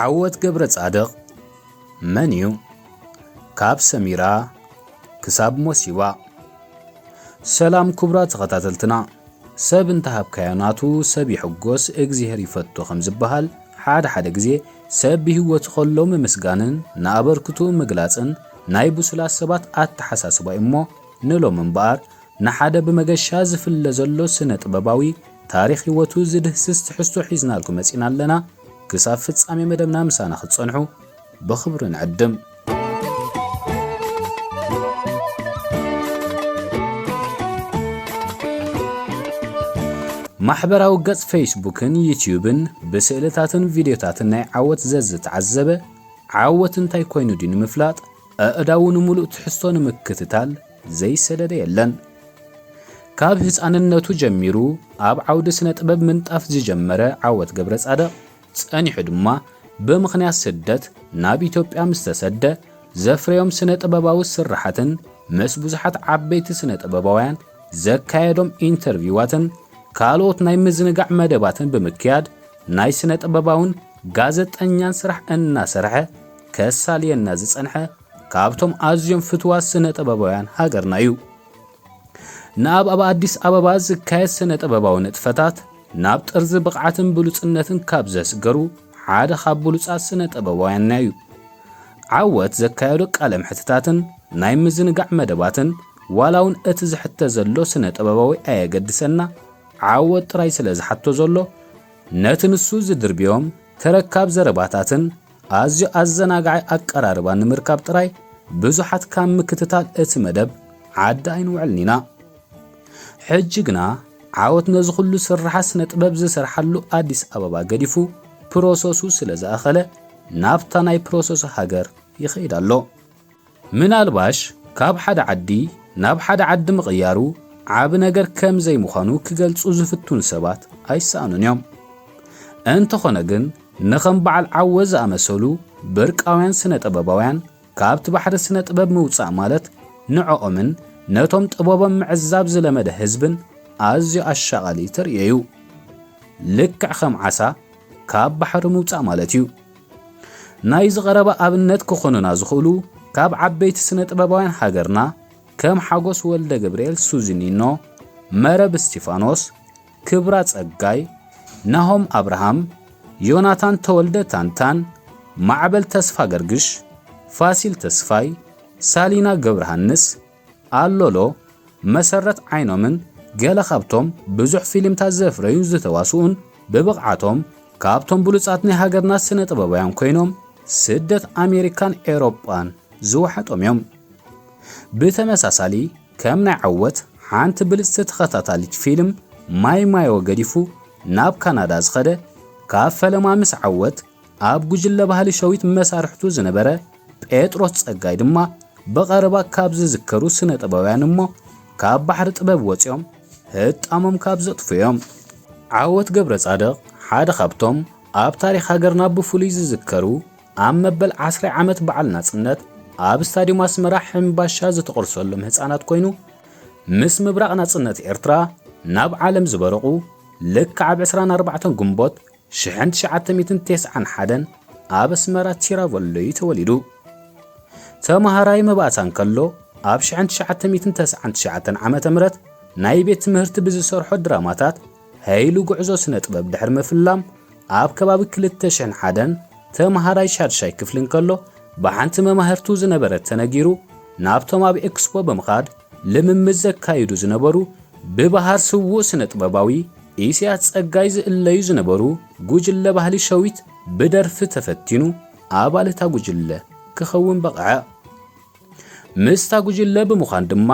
ዓወት ገብረ ጻድቕ መን እዩ? ካብ ሰሚራ ክሳብ ሞሲባ። ሰላም ክቡራት ተኸታተልትና፣ ሰብ እንተሃብካዮ ናቱ ሰብ ይሕጎስ፣ እግዚኣብሔር ይፈቶ ከም ዝበሃል፣ ሓደ ሓደ ግዜ ሰብ ብህይወቱ ከሎ ምምስጋንን ንኣበርክትኡ ምግላጽን ናይ ብሱላት ሰባት ኣተሓሳስባ እዩ እሞ፣ ንሎም እምበኣር ንሓደ ብመገሻ ዝፍለ ዘሎ ስነ ጥበባዊ ታሪኽ ህይወቱ ዝድህስስ ትሕዝቶ ሒዝናልኩም መጺና ኣለና። ክሳብ ፍጻሜ መደብና ምሳና ክትጸንሑ ብኽብሪ ንዕድም። ማሕበራዊ ገጽ ፌስቡክን ዩትዩብን ብስእልታትን ቪድዮታትን ናይ ዓወት ዘዝተዓዘበ፣ ዓወት እንታይ ኮይኑ ድዩ ንምፍላጥ፣ ኣእዳዉ ንምሉእ ትሕዝቶ ንምክትታል ዘይሰደደ የለን። ካብ ህጻንነቱ ጀሚሩ ኣብ ዓውዲ ስነ ጥበብ ምንጣፍ ዝጀመረ ዓወት ገብረ ጻድቕ፣ ጸኒሑ ድማ ብምኽንያት ስደት ናብ ኢትዮጵያ ምስ ተሰደ፣ ዘፍረዮም ስነ ጥበባዊ ስርሓትን ምስ ብዙሓት ዓበይቲ ስነ ጥበባውያን ዘካየዶም ኢንተርቪዋትን ካልኦት ናይ ምዝንጋዕ መደባትን ብምክያድ፣ ናይ ስነ ጥበባውን ጋዜጠኛን ስራሕ እናሰርሐ ከሳልየና ዝጸንሐ፣ ካብቶም ኣዝዮም ፍትዋት ስነ ጥበባውያን ሃገርና እዩ። ንኣብ ኣብ ኣዲስ ኣበባ ዝካየድ ስነ ጥበባዊ ንጥፈታት ናብ ጥርዚ ብቕዓትን ብሉጽነትን ካብ ዘስገሩ ሓደ ካብ ብሉጻት ስነ ጥበባውያንና እዩ። ዓወት ዘካየዶ ቃለ መሕትታትን ናይ ምዝንጋዕ መደባትን፣ ዋላ እውን እቲ ዝሕተ ዘሎ ስነ ጥበባዊ ኣየገድሰና፣ ዓወት ጥራይ ስለ ዝሓቶ ዘሎ፣ ነቲ ንሱ ዝድርብዮም ተረካብ ዘረባታትን ኣዝዩ ኣዘናጋዒ ኣቀራርባ ንምርካብ ጥራይ ብዙሓት ካብ ምክትታል እቲ መደብ ዓዲ ኣይንውዕልን ኢና። ሕጂ ግና ዓወት ነዚ ኩሉ ስርሓት ስነ ጥበብ ዝሰርሓሉ ኣዲስ ኣበባ ገዲፉ ፕሮሰሱ ስለ ዝኣኸለ ናብታ ናይ ፕሮሰሱ ሃገር ይኸይድ ኣሎ። ምናልባሽ ካብ ሓደ ዓዲ ናብ ሓደ ዓዲ ምቕያሩ ዓቢ ነገር ከም ዘይምዃኑ ክገልጹ ዝፍትኑ ሰባት ኣይሰኣኑን እዮም። እንተኾነ ግን ንኸም በዓል ዓወት ዝኣመሰሉ ብርቃውያን ስነ ጥበባውያን ካብቲ ባሕሪ ስነ ጥበብ ምውጻእ ማለት ንዕኦምን ነቶም ጥበቦም ምዕዛብ ዝለመደ ህዝብን ኣዝዩ ኣሻቓሊ ተርእዮ እዩ። ልክዕ ከም ዓሳ ካብ ባሕሪ ምውጻእ ማለት እዩ። ናይዚ ቀረባ ኣብነት ክኾኑና ዝኽእሉ ካብ ዓበይቲ ስነ ጥበባውያን ሃገርና ከም ሓጎስ ወልደ ገብርኤል ሱዚኒኖ፣ መረብ እስቲፋኖስ፣ ክብራ ጸጋይ፣ ናሆም ኣብርሃም፣ ዮናታን ተወልደ ታንታን፣ ማዕበል ተስፋ ገርግሽ፣ ፋሲል ተስፋይ፣ ሳሊና ገብረሃንስ፣ ኣሎሎ፣ መሰረት ዓይኖምን ገለ ካብቶም ብዙሕ ፊልምታት ዘፍረዩ ዝተዋስኡን ብብቕዓቶም ካብቶም ብሉጻት ናይ ሃገርና ስነ ጥበባውያን ኮይኖም ስደት ኣሜሪካን ኤሮጳን ዝወሓጦም እዮም። ብተመሳሳሊ ከም ናይ ዓወት ሓንቲ ብልጽቲ ተኸታታሊት ፊልም ማይ ማዮ ገዲፉ ናብ ካናዳ ዝኸደ፣ ካብ ፈለማ ምስ ዓወት ኣብ ጉጅለ ባህሊ ሸዊት መሳርሕቱ ዝነበረ ጴጥሮስ ጸጋይ ድማ ብቐረባ ካብ ዝዝከሩ ስነ ጥበባውያን እሞ ካብ ባሕሪ ጥበብ ወጺኦም ህጣሞም ካብ ዘጥፉ እዮም። ዓወት ገብረ ጻድቕ ሓደ ካብቶም ኣብ ታሪኽ ሃገርና ብፍሉይ ዝዝከሩ ኣብ መበል ዓስራይ ዓመት በዓል ናጽነት ኣብ ስታድዩም ኣስመራ ሕምባሻ ዝተቖርሰሎም ህጻናት ኮይኑ፣ ምስ ምብራቕ ናጽነት ኤርትራ ናብ ዓለም ዝበረቑ ልክዕ ኣብ ዕስራን ኣርባዕተን ግንቦት ሽሕን ትሽዓተ ሚእትን ተስዓን ሓደን ኣብ ኣስመራ ቲራቨሎ እዩ ተወሊዱ። ተማሃራይ መባእታ እንከሎ ኣብ ሽሕን ትሽዓተ ሚእትን ተስዓን ትሽዓተን ዓመተ ምህረት ናይ ቤት ትምህርቲ ብዝሰርሖ ድራማታት ሀይሉ ጉዕዞ ስነ ጥበብ ድሕሪ ምፍላም ኣብ ከባቢ ክልተ ሽሕን ሓደን ተማሃራይ ሻድሻይ ክፍሊ እንከሎ ብሓንቲ መማህርቱ ዝነበረት ተነጊሩ ናብቶም ኣብ ኤክስፖ ብምኻድ ልምምድ ዘካይዱ ዝነበሩ ብባህር ስዉእ ስነ ጥበባዊ ኢሳያስ ጸጋይ ዝእለዩ ዝነበሩ ጉጅለ ባህሊ ሸዊት ብደርፊ ተፈቲኑ ኣባል እታ ጉጅለ ክኸውን በቕዐ። ምስታ ጉጅለ ብምዃን ድማ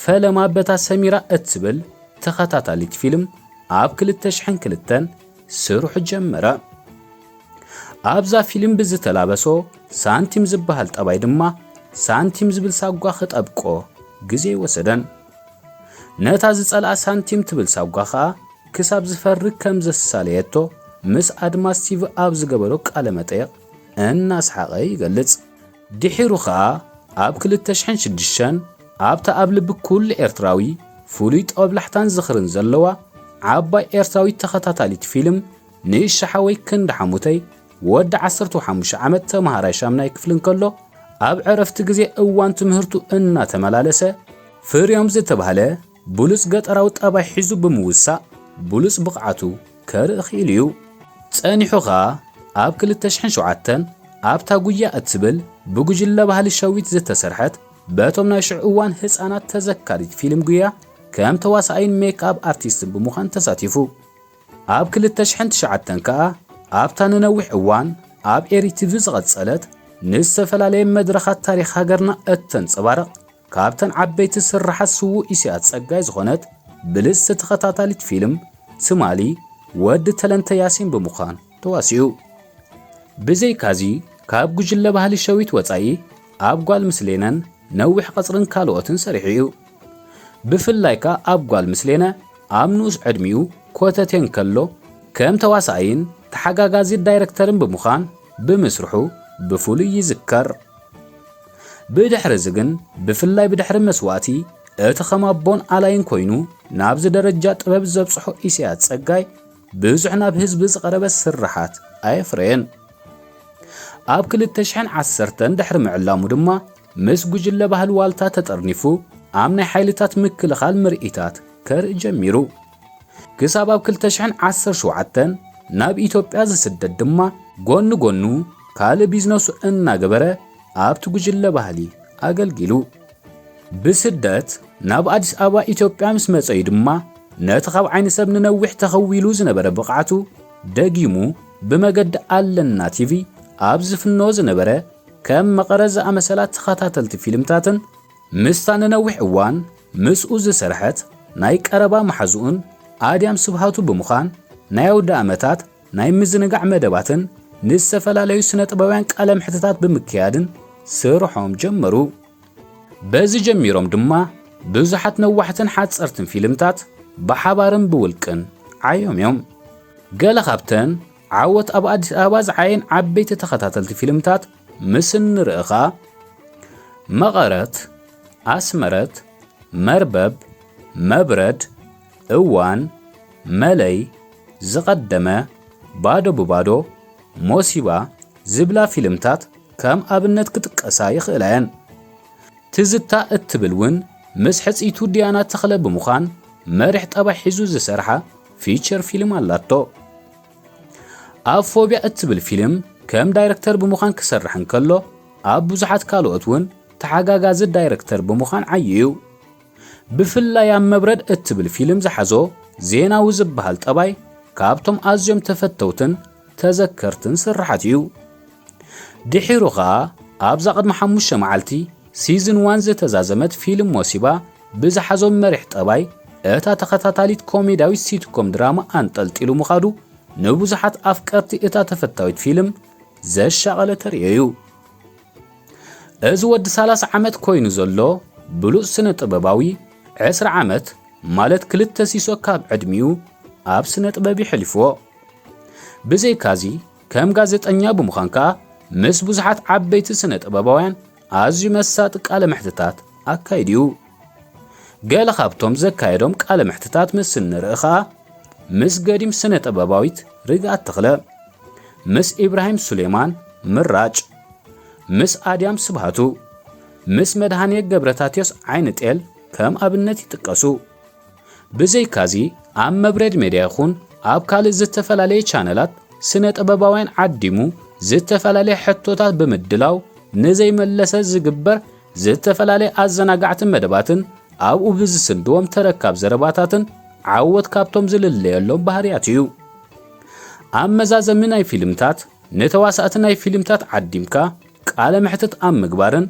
ፈለማ በታ ሰሚራ እትብል ተኸታታሊት ፊልም ኣብ ክልተ ሽሕን ክልተን ስርሑ ጀመረ። ኣብዛ ፊልም ብዝተላበሶ ሳንቲም ዝበሃል ጠባይ ድማ ሳንቲም ዝብል ሳጓ ክጠብቆ ግዜ ኣይወሰደን። ነታ ዝጸልኣ ሳንቲም ትብል ሳጓ ኸኣ ክሳብ ዝፈሪ ከም ዘሳለየቶ ምስ ኣድማስ ቲቪ ኣብ ዝገበሮ ቃለ መጠየቕ እናሰሓቐ ይገልጽ። ድሒሩ ኸኣ ኣብ ክልተ ሽሕን ሽዱሽተን ኣብታ ኣብ ልቢ ኩሉ ኤርትራዊ ፍሉይ ጦብላሕታን ዝኽርን ዘለዋ ዓባይ ኤርትራዊት ተኸታታሊት ፊልም ንእሻ ሓወይ ክንዲ ሓሙተይ ወዲ ዓሰርተ ሓሙሽተ ዓመት ተምሃራይ ሻምናይ ክፍሊ እንከሎ ኣብ ዕረፍቲ ግዜ እዋን ትምህርቱ እናተመላለሰ ፍርዮም ዝተባህለ ብሉጽ ገጠራዊ ጠባይ ሒዙ ብምውሳእ ብሉጽ ብቕዓቱ ከርኢ ክኢሉ እዩ። ጸኒሑ ኸኣ ኣብ ክልተ ሽሕን ሸውዓተን ኣብታ ጉያ እትብል ብጉጅለ ባህሊ ሸዊት ዝተሰርሐት በቶም ናይ ሽዑ እዋን ህጻናት ተዘካሪት ፊልም ጉያ ከም ተዋሳኣይን ሜክኣፕ ኣርቲስትን ብምዃን ተሳቲፉ። ኣብ ክልተ ሽሕን ትሽዓተን ከኣ ኣብታ ንነዊሕ እዋን ኣብ ኤሪ ቲቪ ዝቐጸለት ንዝተፈላለየ መድረኻት ታሪኽ ሃገርና እተንጸባርቕ ካብተን ዓበይቲ ስርሓት ስዉእ ኢሳያስ ጸጋይ ዝኾነት ብልጽቲ ተኸታታሊት ፊልም ትማሊ ወዲ ተለንተ ያሲን ብምዃን ተዋሲኡ። ብዘይካዚ ካብ ጉጅለ ባህሊ ሸዊት ወጻኢ ኣብ ጓል ምስሌነን ነዊሕ ቐጽርን ካልኦትን ሰሪሑ እዩ። ብፍላይ ከኣ ኣብ ጓል ምስሌነ ኣብ ንኡስ ዕድሚኡ ኮተቴ እንከሎ ከም ተዋሳኣይን ተሓጋጋዚ ዳይረክተርን ብምዃን ብምስርሑ ብፍሉይ ይዝከር። ብድሕሪ እዚ ግን ብፍላይ ብድሕሪ መስዋእቲ እቲ ከም ኣቦን ኣላይን ኮይኑ ናብዚ ደረጃ ጥበብ ዘብጽሖ ኢሳያስ ጸጋይ ብዙሕ ናብ ህዝቢ ዝቐረበ ስርሓት ኣየፍረየን። ኣብ ክልተ ሽሕን ዓሰርተን ድሕሪ ምዕላሙ ድማ ምስ ጉጅለ ባህሊ ዋልታ ተጠርኒፉ ኣብ ናይ ሓይልታት ምክልኻል ምርኢታት ከርኢ ጀሚሩ። ክሳብ ኣብ ክልተ ሽሕን ዓሰርተ ሸውዓተን ናብ ኢትዮጵያ ዝስደድ ድማ ጎኒ ጎኑ ካልእ ቢዝነሱ እናገበረ ኣብቲ ጉጅለ ባህሊ ኣገልጊሉ። ብስደት ናብ ኣዲስ ኣበባ ኢትዮጵያ ምስ መጸዩ ድማ ነቲ ካብ ዓይኒ ሰብ ንነዊሕ ተኸዊሉ ዝነበረ ብቕዓቱ ደጊሙ ብመገዲ ኣለና ቲቪ ኣብ ዝፍኖ ዝነበረ ከም መቐረት ዝኣመሰላ ተኸታተልቲ ፊልምታትን ምስታ ንነዊሕ እዋን ምስኡ ዝሰርሐት ናይ ቀረባ መሓዝኡን ኣድያም ስብሃቱ ብምዃን ናይ ኣውደ ኣመታት ናይ ምዝንጋዕ መደባትን ንዝተፈላለዩ ስነ ጥበባውያን ቃለ ምሕትታት ብምክያድን ስርሖም ጀመሩ። በዚ ጀሚሮም ድማ ብዙሓት ነዋሕትን ሓጸርትን ፊልምታት ብሓባርን ብውልቅን ዓዮም እዮም። ገለ ካብተን ዓወት ኣብ ኣዲስ ኣበባ ዝዓየን ዓበይቲ ተኸታተልቲ ፊልምታት ምስ እንርኢ ኸኣ መቐረት፣ ኣስመረት፣ መርበብ፣ መብረድ፣ እዋን፣ መለይ፣ ዝቐደመ፣ ባዶ ብባዶ፣ ሞሲባ ዝብላ ፊልምታት ከም ኣብነት ክጥቀሳ ይኽእላ እየን። ትዝታ እትብል እውን ምስ ሕጽይቱ ዲያና ተኽለ ብምዃን መሪሕ ጠባይ ሒዙ ዝሰርሓ ፊቸር ፊልም ኣላቶ። ኣብ ፎብያ እትብል ፊልም ከም ዳይረክተር ብምዃን ክሰርሕ እንከሎ ኣብ ብዙሓት ካልኦት እውን ተሓጋጋዚ ዳይረክተር ብምዃን ዓዩ እዩ። ብፍላይ ኣብ መብረድ እትብል ፊልም ዝሓዞ ዜናዊ ዝበሃል ጠባይ ካብቶም ኣዝዮም ተፈተውትን ተዘከርትን ስርሓት እዩ። ድሒሩ ኸኣ ኣብዛ ቅድሚ ሓሙሽተ መዓልቲ ሲዝን ዋን ዝተዛዘመት ፊልም ሞሲባ ብዝሓዞ መሪሕ ጠባይ እታ ተኸታታሊት ኮሜዳዊት ሲትኮም ድራማ ኣንጠልጢሉ ምኻዱ ንብዙሓት ኣፍቀርቲ እታ ተፈታዊት ፊልም ዘሻቐለ ተርእዮ እዩ። እዚ ወዲ ሰላሳ ዓመት ኮይኑ ዘሎ ብሉጽ ስነ ጥበባዊ ዕስራ ዓመት ማለት ክልተ ሲሶ ካብ ዕድሚኡ ኣብ ስነ ጥበብ ይሕሊፍዎ። ብዘይካዚ ከም ጋዜጠኛ ብምዃን ከኣ ምስ ብዙሓት ዓበይቲ ስነ ጥበባውያን ኣዝዩ መሳጢ ቃለ ምሕትታት ኣካይዱ እዩ። ገለ ካብቶም ዘካየዶም ቃለ ምሕትታት ምስ እንርኢ ኸኣ ምስ ገዲም ስነ ጥበባዊት ርግኣት ተኽለ፣ ምስ ኢብራሂም ሱሌማን ምራጭ፣ ምስ ኣድያም ስብሃቱ፣ ምስ መድሃኔ ገብረታቴዎስ ዓይኒ ጤል ከም ኣብነት ይጥቀሱ። ብዘይካዚ ኣብ መብረድ ሜድያ ይኹን ኣብ ካልእ ዝተፈላለየ ቻነላት ስነ ጥበባውያን ዓዲሙ ዝተፈላለየ ሕቶታት ብምድላው ንዘይመለሰ ዝግበር ዝተፈላለየ ኣዘናጋዕቲ መደባትን ኣብኡ ብዝስንድዎም ተረካብ ዘረባታትን ዓወት ካብቶም ዝልለየሎም ባህርያት እዩ። ኣብ መዛዘሚ ናይ ፊልምታት ንተዋሳእቲ ናይ ፊልምታት ዓዲምካ ቃለ መሕትት ኣብ ምግባርን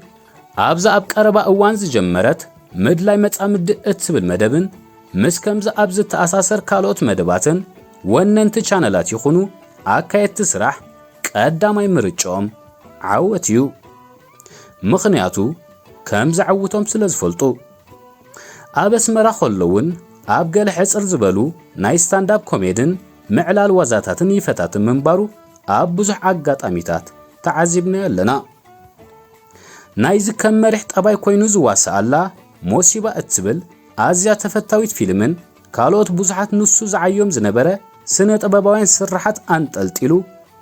ኣብዛ ኣብ ቀረባ እዋን ዝጀመረት ምድላይ መጻምዲ እትብል መደብን ምስ ከምዚ ኣብ ዝተኣሳሰር ካልኦት መደባትን ወነንቲ ቻነላት ይኹኑ ኣካየድቲ ስራሕ ቀዳማይ ምርጫኦም ዓወት እዩ። ምኽንያቱ ከም ዘዕውቶም ስለ ዝፈልጡ። ኣብ ኣስመራ ከሎ እውን ኣብ ገለ ሕጽር ዝበሉ ናይ ስታንዳፕ ኮሜድን ምዕላል ዋዛታትን ይፈታትን ምንባሩ ኣብ ብዙሕ ኣጋጣሚታት ተዓዚብናዮ ኣለና። ናይዚ ከም መሪሕ ጠባይ ኮይኑ ዝዋስኣላ ሞሲባ እትብል ኣዝያ ተፈታዊት ፊልምን ካልኦት ብዙሓት ንሱ ዝዓዮም ዝነበረ ስነ ጥበባውያን ስርሓት ኣንጠልጢሉ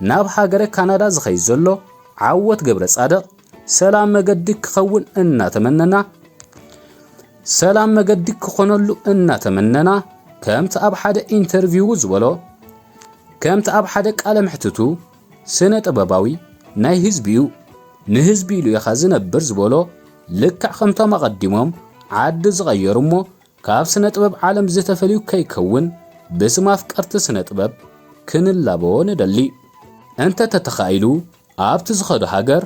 ናብ ሃገረ ካናዳ ዝኸይድ ዘሎ ዓወት ገብረ ጻድቕ ሰላም መገዲ ክኸውን እናተመነና ሰላም መገዲ ክኾነሉ እናተመነና ከምቲ ኣብ ሓደ ኢንተርቪው ዝበሎ ከምቲ ኣብ ሓደ ቃለ መሕትቱ ስነ ጥበባዊ ናይ ህዝቢ እዩ ንህዝቢ ኢሉ ኢኻ ዝነብር ዝበሎ ልክዕ ከምቶም ኣቐዲሞም ዓዲ ዝቐየሩ እሞ ካብ ስነ ጥበብ ዓለም ዝተፈልዩ ከይከውን ብስም ኣፍቀርቲ ስነ ጥበብ ክንላበዎ ንደሊ። እንተ ተተኻኢሉ ኣብቲ ዝኸዶ ሃገር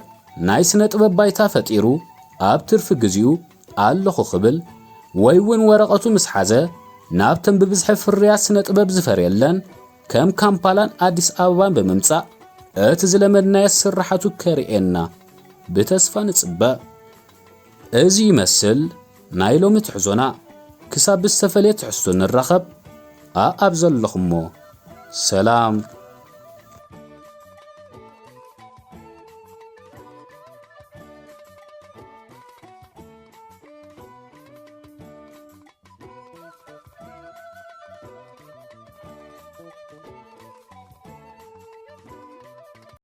ናይ ስነ ጥበብ ባይታ ፈጢሩ ኣብ ትርፊ ግዚኡ ኣለኹ ክብል ወይ እውን ወረቐቱ ምስ ሓዘ ናብተን ብብዝሒ ፍርያት ስነ ጥበብ ዝፈርየለን ከም ካምፓላን ኣዲስ ኣበባን ብምምጻእ እቲ ዝለመድናዮ ስርሓቱ ከርእየና ብተስፋ ንጽበ። እዚ ይመስል ናይ ሎሚ ትሕዞና። ክሳብ ብዝተፈለየ ትሕዝቶ ንራኸብ። ኣኣብ ዘለኹሞ ሰላም።